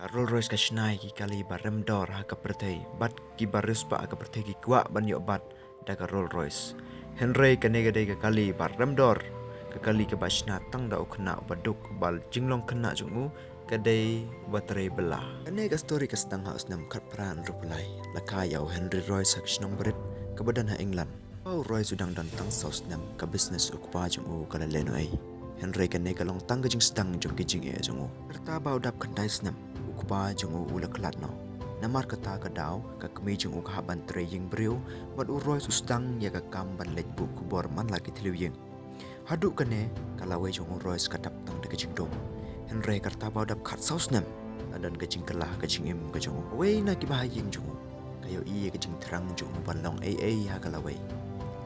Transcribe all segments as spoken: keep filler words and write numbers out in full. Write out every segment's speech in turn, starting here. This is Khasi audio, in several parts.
Ka Rolls Royce ka shna ïa ki kali ba rem dor ha ka pyrthei, bad kiba riewspah ha ka pyrthei ki kwah ban ïoh bat da ka Rolls Royce. Hynrei kane ka dei ka kali ba rem dor, ka kali kaba shna tang da u khynnah uba duk, uba jinglong khynnah jong u ka dei uba trei bylla. Kane ka story ka sdang ha u snem khatphra hynriewphew lai, la kha ïa u Henry Royce ha ka shnong barit kaba don ha England. Ba u Royce u dang don tang saw snem, ka business u kpa jong u ka la lehnohei. Hynrei kane ka long tang ka jingsdang jong ki jingeh jong u. Ka rta ba u dap khyndai snem, u kpa jong u u la khlad noh. Namar kata ka daw, ka kmie jong u ka hap ban trei ïing briew, bad u Royce u sdang ïa ka kam ban leit buh khubor man la ki thliew ïing. Haduh kane, ka lawei jong u Royce ka dap tang da ka jingdum. Hynrei ka rta ba u dap khatsaw snem, la don ka jingkylla ha ka jingim ka jong u. Uwei na ki bahaïing jong u ka ïohi ïa ka jingthrang jong u ban long ei ei ha ka lawei.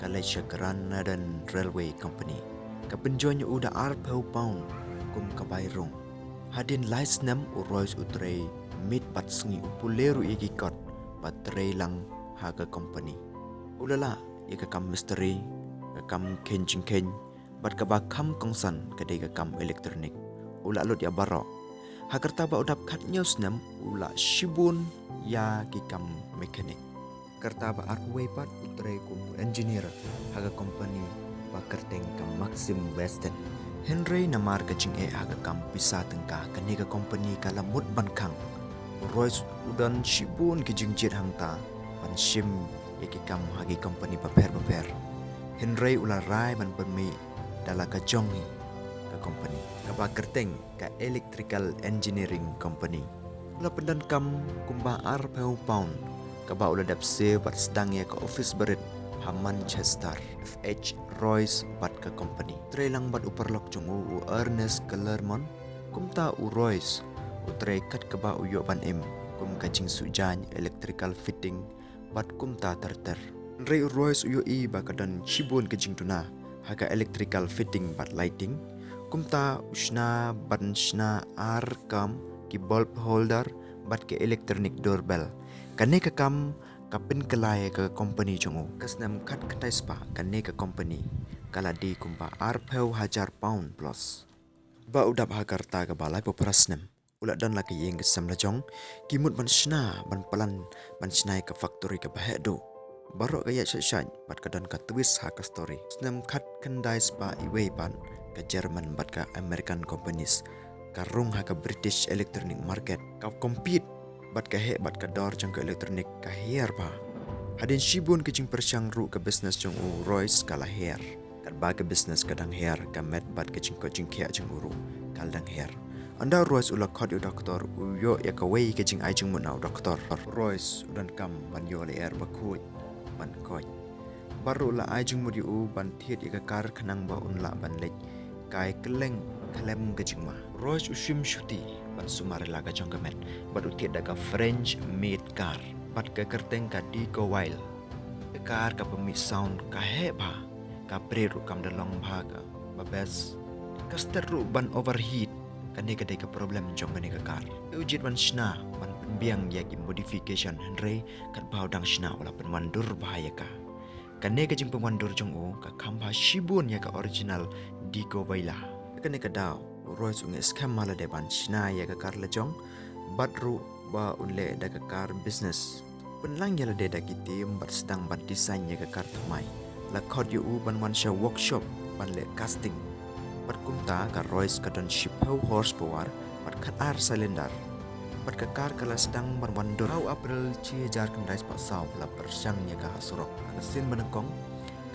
Ka leit sha Great Northern Railway Company. Ka pynjoin ïa u da arphew pound kum ka bai rung. Hadien lai snem u Royce u trei miet bad sngi, u pule ruh ïa ki kot ba trei lang ha ka company. U la lah ïa ka kam mistri, ka kam kheiñ jingkheiñ, bad kaba kham kongsan ka dei ka kam electronic. U la lut ïa baroh. Ha ka rta ba u dap khathynñiew snem u lah shibun ïa ki kam mechanic. Ka rta ba arphew wei pat u trei kum u engineer ha ka company ba kyrteng ka Maxim Western. Hynrei namar ka jingeh ha ka kam pisa tyngka, kane ka company ka la mut ban khang. U Royce u don shibun ki jingjied hangta ban shim ïa ki kam ha ki company bapher bapher. Hynrei u la rai ban pynmih da la ka jong hi ka company, kaba kyrteng ka Electrical Engineering Company. U la pyndonkam kumba arphew pound, kaba u la dep siew bad sdang ïa ka office barit ha Manchester. F H Royce bad ka company. Trei lang bad u paralok jong u, u Ernest Clermont. Kumta u Royce u trei kat kaba u ïoh ban im, kum ka jingsuh jaiñ, electrical fitting, bad kumta ter ter. Hynrei u Royce u ïohi ba ka don shibun ka jingduna ha ka electrical fitting bad lighting. Kumta u shna ban shna ar kam, ki bulb holder bad ka electronic doorbell. Kane ka kam ka pynkylla ïa ka company jong u. Ka snem khatkhyndai spah kane ka company ka la die kumba arphew hajar pound plus. Ba u dap ha ka rta kaba laiphew phra snem, u la don la ka ïing ka sem la jong. Ki mut ban shna, ban plan, ban shna ïa ka factory kaba heh duh. Baroh ka ïaid shait shait bad ka don ka twist ha ka story. Snem khatkhyndai spah iwei pat, ka German bad ka American companies ka rung ha ka British electronic market. Ka compete bad ka heh bad ka dor jong ka electronic ka hiar bha. Hadien shibun ka jingpyrshang ruh ka business jong u Royce ka la hiar. Katba ka business ka dang hiar, ka met bad ka jingkoit jingkhiah jong u ruh ka la dang hiar. Ynda u Royce u la khot ïa u doktor, u ïoh ïa kawei ka jingai jingmut na u doktor. U Royce u donkam ban ïoh lyer bakhuid ban koit. Baroh la ai jingmut ïa u ban thied ïa ka kar khnang ba un lah ban leit kai kylleng khlem ka jingma. U Royce u shim shuti ban sumar ïa la ka jong ka met bad u thied da ka French made car bad ka kyrteng ka Decouville. Ka kar ka pynmih sound ka heh bha, ka brake ruh kam da long bha kaba best. Ka start ruh ban overheat, kane ka dei ka problem jong kane ka kar. Te u jied ban shna ban pynbiang ïa ki modification, hynrei katba u dang shna u la pynwandur bha ïa ka. Kane ka jingpynwandur jong u ka kham bha shibun ïa ka original Decouville. Kane ka daw u Royce u ngeit skhem ha lade ban shna ïa ka kar la jong, bad ruh ba un leh da ka kar business. Pynlang ïa lade da ki team bad sdang ban design ïa ka kar thymmai. La khot ïa u ban wan sha workshop ban leh casting. Bad kumta ka Royce ka don shiphew horsepower bad khatar cylinder. Bad ka kar ka la sdang ban wandur. Ha u April shi hajar khyndai spah saw la pyrshang ïa ka ha surok. Ha ka sien ba nyngkong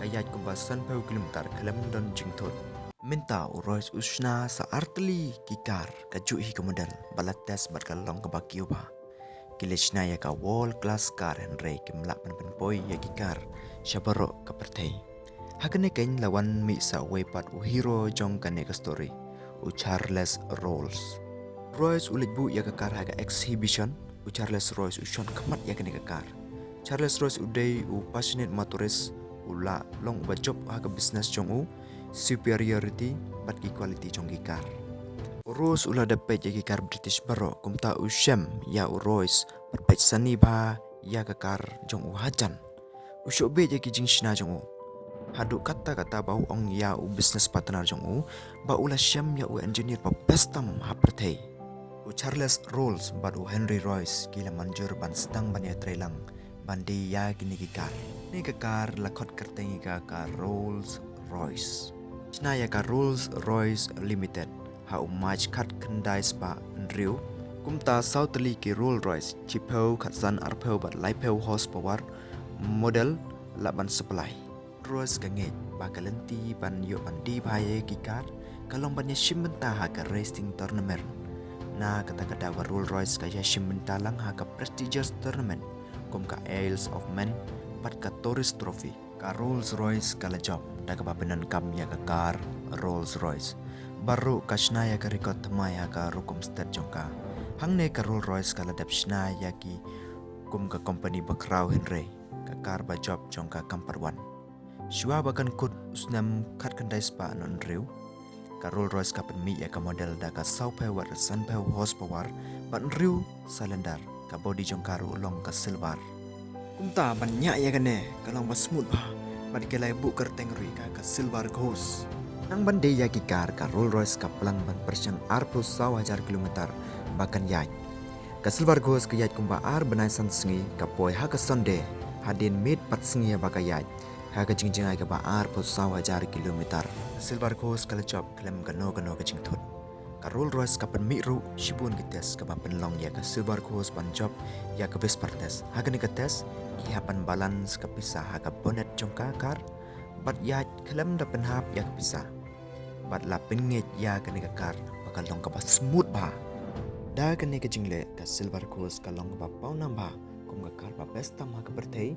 ka ïaid kumba sanphew kilometer khlem don jingthut. Mynta u Royce u shna sa artylli ki kar kajuh hi ka model ba la test bad ka la long kaba kiew bha. Ki la shna ïa ka world class car, hynrei kim lah ban pynpoi ïa ki kar sha baroh ka pyrthei. Ha kane keiñ la wan mih sa uwei pat u hero jong kane ka story, u Charles Rolls. Royce u leit buh ïa ka kar ha ka exhibition. U Charles Royce u shon khmat ïa kane ka kar. Charles Royce u dei u passionate motorist, u la long uba jop ha ka business jong u, superiority bad ki quality jong ki kar. U Rolls u la dep peit ïa ki kar British baroh, kumta u shem ïa u Royce bad peit sani bha ïa ka kar jong u hajan. U shoh beit ïa ki jingshna jong u. Haduh katta katta ba u ong ïa u business partner jong u ba u la shem ïa u engineer ba best tam ha pyrthei. U Charles Rolls bad u Henry Royce ki la mynjur ban sdang ban ïatreilang ban die ïa kine ki kar. Kane ka kar la khot kyrteng ïa ka ka Rolls Royce. Shna ïa ka Rolls Royce Limited ha u March khatkhyndai spah hynriew. Kumta saw tylli ki Rolls Royce, shiphew, khatsan, arphew bad laiphew horsepower model lah ban supply. Rolls ka ngeit ba ka lynti ban ïoh ban die bha ïa ki kar ka long ban ïashim bynta ha ka racing tournament. Na kata ka daw ka Rolls Royce ka ïashim bynta lang ha ka prestigious tournament kum ka Isle of Man bad ka Tauris Trophy. Ka Rolls Royce ka la jop da kaba pyndonkam ïa ka kar Rolls Royce. Baroh ka shna ïa ka record thymmai ha ka rukom stet jong ka. Hangne ka Rolls Royce ka la dep shna ïa ki kum ka company bakhraw, hynrei ka kar ba jop jong ka kam pat wan. Shuwa ba kan kut u snem khatkhyndai spah hynriew, ka Rolls Royce ka pynmih ïa ka model da ka sawphew wat sanphew horsepower bad hynriew cylinder. Ka body jong ka ruh long ka silver. Kumta ban ñiah ïa kane ka long ba smooth bha bad ki la buh kyrteng ruh ïa ka ka Silver Ghost. Nang ban die ïa ki kar ka Rolls Royce ka plan ban pyrshang arphew saw hajar kilometer ba kan ïaid. Ka Silver Ghost ka ïaid kumba ar bnai san sngi, ka poi ha ka Sunday, hadien miet pat sngi ba ka ïaid ha ka jingjngai kaba arphew saw hajar kilometer. Ka Silver Ghost ka la jop khlem kano kano ka jingthut. Ka Rolls Royce ka pynmih ruh shibun ki test kaba pynlong ïa ka Silver Ghost ban jop ïa ka whisper test. Ha kane ka test ki hap ban balance ka pisa ha ka bonnet jong ka kar bad ïaid khlem da pynhap ïa ka pisa. Bad la pynngeit ïa kane ka kar ba ka long kaba smooth bha. Da kane ka jingleh ka Silver Ghost ka long kaba pawnam bha kum ka kar ba best tam ha ka pyrthei.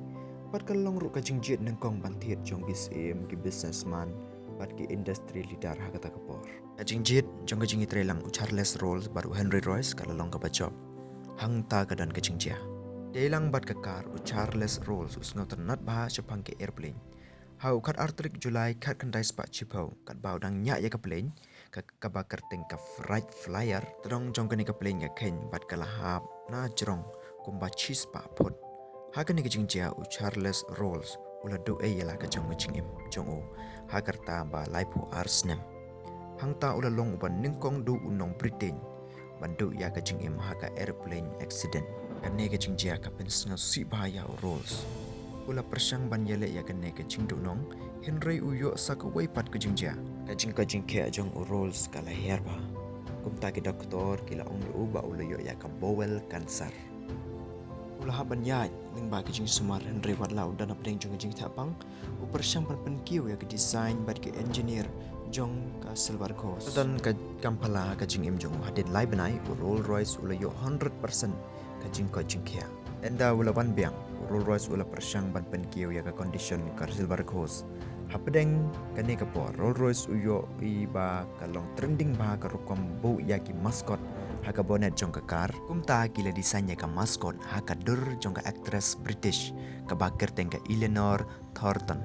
Bad ka long ruh ka jingjied nyngkong ban thied jong ki siem, ki businessman bad ki industry leader ha kata ka por. Ka jingjied jong ka jingïatreilang u Charles Rolls bad u Henry Royce ka la long kaba jop. Hangta ka don ka jingjia. Dei lang bad ka kar, u Charles Rolls u sngewtynnat bha shaphang ka airplane. Ha u khatar tarik July khatkhyndai spah shiphew, katba u dang ñiah ïa ka plane, ka kaba kyrteng ka Wright Flyer, tdong jong kane ka plane ka kheiñ bad ka la hap na jrong kumba shispah phut. Ha kane ka jingjia u Charles Rolls u la duh ei ïa la ka jong ka jingim jong u ha ka rta ba laiphew ar snem. Hangta u la long uba nyngkong duh u nong Britain ban duh ïa ka jingim ha ka airplane accident. Kane ka jingjia ka pynsngewsih bha ïa u Rolls. U la pyrshang ban ïaleh ïa kane ka jingduhnong, hynrei u ïoh sa kawei pat ka jingjia. Ka jingkoit jingkhiah jong u Rolls ka la hiar bha. Kumta ki doktor ki la ong ïa u ba u la ïoh ïa ka bowel cancer. U la hap ban ïaid lyngba ka jingsumar, hynrei wat la u don hapdeng jong ka jingthiah pang, u pyrshang ban pynkiew ïa ka design bad ka engineer jong ka Silver Ghost. Don ka kam pala ka jingim jong u. Hadien lai bnai u Rolls Royce u la ïoh hundred percent ka jingkoit jingkhiah. Ynda u la wan biang, u Rolls Royce u la pyrshang ban pynkiew ïa ka condition ka Silver Ghost. Hapdeng kane ka por, Rolls Royce u ïohi ba ka long trending bha ka rukom buh ïa ki mascot ha ka bonnet jong ka kar. Kumta ki la design ïa ka mascot ha ka dur jong ka actress British kaba kyrteng ka Eleanor Thornton.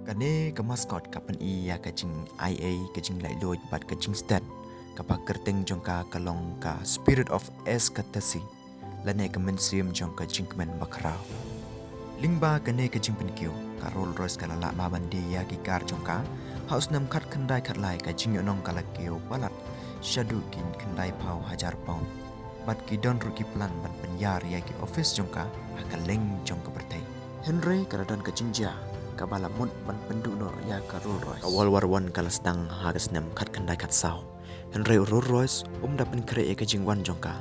Kane ka mascot ka pyni ïa ka jingai ei, ka jinglaitluid bad ka jingstet. Kaba kyrteng jong ka ka long ka Spirit of Ecstasy, lane ka mynsiem jong ka jingkmen bakhraw. Lyngba kane ka jingpynkiew, ka Rolls Royce ka la lah bha ban die ïa ki kar jong ka. Ha u snem khatkhyndai khatlai ka jingïohnong ka la kiew palat shaduh ki khyndai phew hajar pound. Bad ki don ruh ki plan ban pynïar ïa ki office jong ka ha kylleng jong ka pyrthei. Hynrei ka la don ka jingjia kaba la mut ban pynduh noh ïa ka Rolls Royce. Ka World War One ka la sdang ha ka snem khatkhyndai khatsaw. Hynrei u Rolls Royce um da pynkhreh ïa ka jingwan jong ka.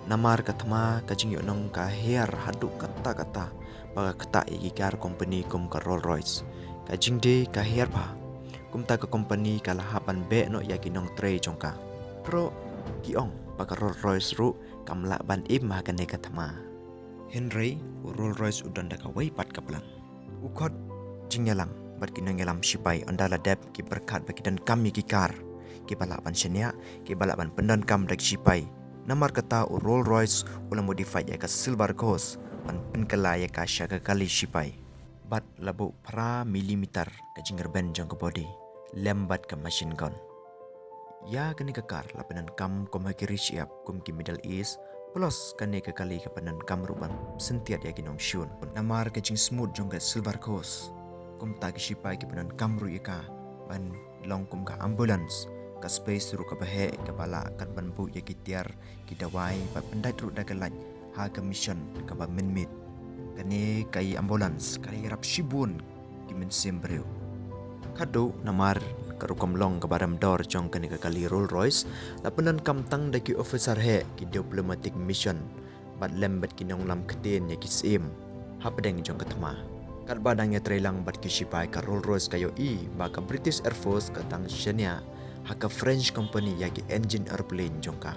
Namar ka thma ka jingïohnong ka hiar haduh katta katta ba ka ktah ïa ki kar company kum ka Rolls Royce. Ka jingdie ka hiar bha. Kumta ka company ka la hap ban beh noh ïa ki nongtrei jong ka. Baroh ki ong ba ka Rolls Royce ruh kam lah ban im ha kane ka thma. Hynrei u Rolls Royce u don da kawei pat ka plan. U khot jingïalang bad ki nongïalam shipai, ynda la dep ki pyrkhat ba ki donkam ïa ki kar kiba lah ban shaniah, kiba lah ban pyndonkam da ki shipai. Namar kata u Rolls Royce u la modify ïa ka Silver Ghost ban pynkylla ïa ka sha ka kali shipai. Bad la buh phra millimeter ka jingrben jong ka body, lem bad ka machine gun. Ïa kane ka kar la pyndonkam kum ha ki ri shyiap kum ki Middle East, plus kane ka kali ka pyndonkam ruh ban syntiat ïa ki nongshun. Namar ka jingsmooth jong ka Silver Ghost, kumta ki shipai ki pyndonkam ruh ïa ka ban long kum ka ambulance. ka space ruh kaba heh kaba lah kat ban buh ïa ki tiar, ki dawai, bad pyndait ruh da ka light ha ka mission kaba mynmiet. Kane ka ambulance ka ïarap shibun ki mynsiem briew. Khadduh namar ka rukom long kaba rem dor jong kane ka kali Rolls Royce, la pyndonkam tang da ki officer heh, ki diplomatic mission, bad lem bad ki nonglam ktien ïa ki syiem hapdeng jong ka thma. Katba dang ïatreilang bad ki shipai, ka Rolls Royce ka ïohi ba ka British Air Force ka dang shaniah ha ka French company ïa ki engine aeroplane jong ka.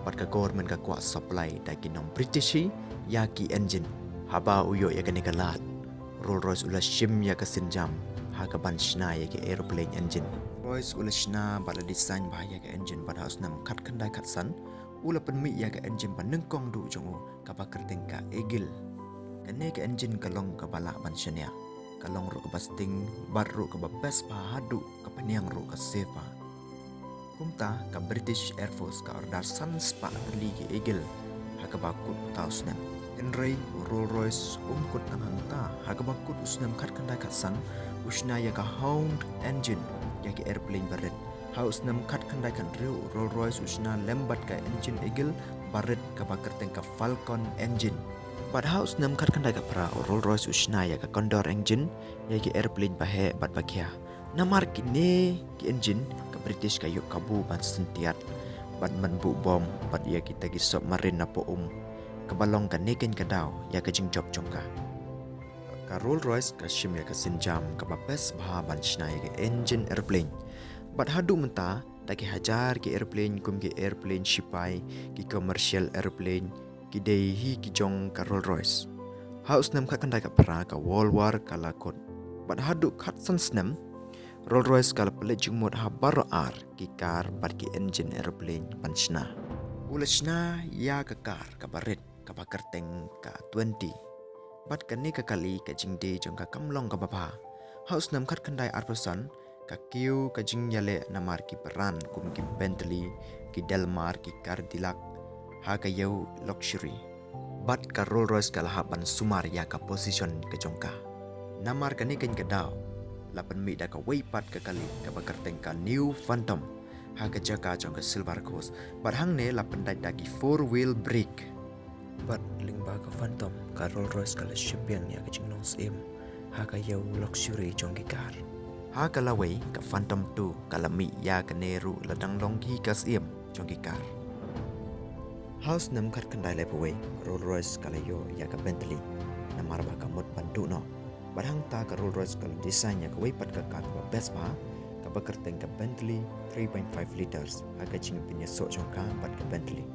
Bad ka government ka kwah supply da ki nong British hi ïa ki engine. Haba u ïoh ïa kane ka lad, Rolls Royce u la shim ïa ka sienjam ha kaban shna ïa ki aeroplane engine. Royce u la shna bad la design bha ïa ka engine, bad ha u snem khatkhyndai khatsan u la pynmih ïa ka engine ba nyngkong duh jong u, kaba kyrteng ka Eagle. Kane ka engine ka long kaba lah ban shaniah, ka long ruh kaba sting, bad ruh kaba best bha haduh ka phniang ruh ka safe bha. Kumta ka British Air Force ka order san spah tylli ki Eagle ha kaba kut uta u snem. Hynrei u Rolls Royce um kut tang hangta, ha kaba kut u snem khatkhyndai khatsan u shna ïa ka Hound engine ïa ki aeroplane ba rit. Ha u snem khatkhyndai khathynriew u Rolls Royce u shna lem bad ka engine Eagle ba rit kaba kyrteng ka Falcon engine. Bad ha u snem khatkhyndai khatphra u Rolls Royce u shna ïa ka Condor engine ïa ki aeroplane ba heh bad ba khia. Namar kine ki engine ka British ka ïoh kabu ban syntiat bad ban buh bom bad ïa kita ki submarine napoh um, kaba long kane keiñ ka daw ïa ka jingjop jong ka. Ka Rolls Royce ka shim ïa ka sienjam kaba best bha ban shna ïa ka engine aeroplane. Bad haduh mynta da ki hajar ki aeroplane, kum ki aeroplane shipai, ki commercial aeroplane, ki dei hi ki jong ka Rolls Royce. Ha u snem khatkhyndai khatphra ka World War ka la kut. Bad haduh khatsan snem Rolls Royce ka la pynleit jingmut ha baroh ar ki car bad ki engine aeroplane ban shna. U la shna ïa ka car kaba rit kaba kyrteng ka twenty. Bad kane ka kali ka jingdie jong ka kam long kaba bha. Ha u snem khatkhyndai arphew san ka kiew ka jingïaleh namar ki brand kum ki Bentley, ki Dalmar, ki Cadillac ha ka ïew luxury. Bad ka Rolls Royce ka la hap ban sumar ïa ka position ka jong ka. Namar kane keiñ ka daw la pynmih da kawei pat ka kali kaba kyrteng ka New Phantom ha ka jaka jong ka Silver Ghost. Bad hangne la pyndait da ki four wheel brake. Bad lyngba ka Phantom ka Rolls Royce ka la shim biang ïa ka jinglong syiem ha ka ïew luxury jong ki car. Ha ka lawei ka Phantom two ka la mih ïa kane ruh la dang long hi ka syiem jong ki car. Ha u snem khatkhyndai laiphew wei ka Rolls Royce ka la ïoh ïa ka Bentley namar ba ka mut ban duh noh. Bad hangta ka Rolls Royce ka la design ïa kawei pat ka car kaba best bha, kaba kyrteng ka Bentley three point five liters ha ka jingpynïasoh jong ka bad ka Bentley.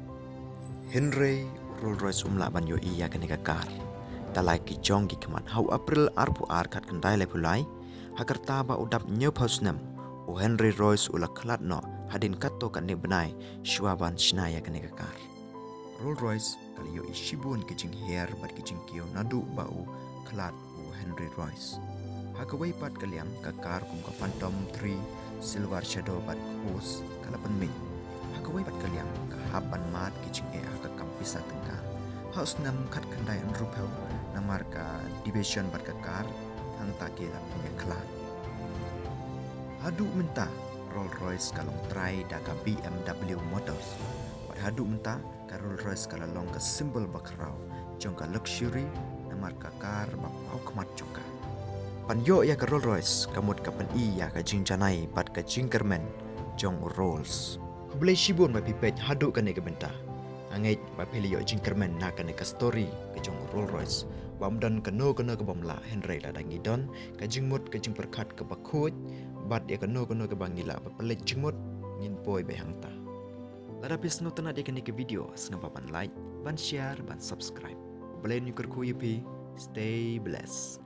Hynrei u Rolls Royce um lah ban ïohi ïa kane ka car. Te la ki jong ki khmat, ha u April arphew ar khatkhyndai laiphew lai, ha ka rta ba u dap hynñiewphew snem, u Henry Royce u la khlad noh hadien katto katne bnai shuwa ban shna ïa kane ka car. Rolls Royce ka la ïohi shibun ki jinghiar bad ki jingkiew naduh ba u khlad u Henry Royce. Ha kawei pat ka liang ka car kum ka Phantom three, Silver Shadow bad Ghost ka la pynmih. Ha kawei pat ka liang ka hap ban mad ki jingeh ha ka kam pisa tyngka. Ha u snem khatkhyndai hynriewphew namar ka deviation bad ka car hangta ki la pynïakhlad. Haduh mynta Rolls Royce ka long trai da ka B M W Motors. Bad haduh mynta ka Rolls Royce ka la long ka symbol ba khraw jong ka luxury namar ka car ba paw khmat jong ka. Ban ïoh ïa ka Rolls Royce ka mut ka pyni ïa ka jingjanai bad ka jingkyrmen jong u Rolls. Khublei shibun ba phi peit haduh kane ka bynta. Nga ngeit ba phi la ïoh jingkyrmen na kane ka story ka jong u Rolls Royce. Bym don kano kano ka bym lah, hynrei lada ngi don ka jingmut ka jingpyrkhat kaba khuid bad ïa kano kano kaba ngi lah ba pynleit jingmut, ngin poi beit hangta. Lada phi sngewtynnad ïa kane ka video, sngewbha ban like, ban share, ban subscribe. U Blei un kyrkhu ïa phi. Stay blessed.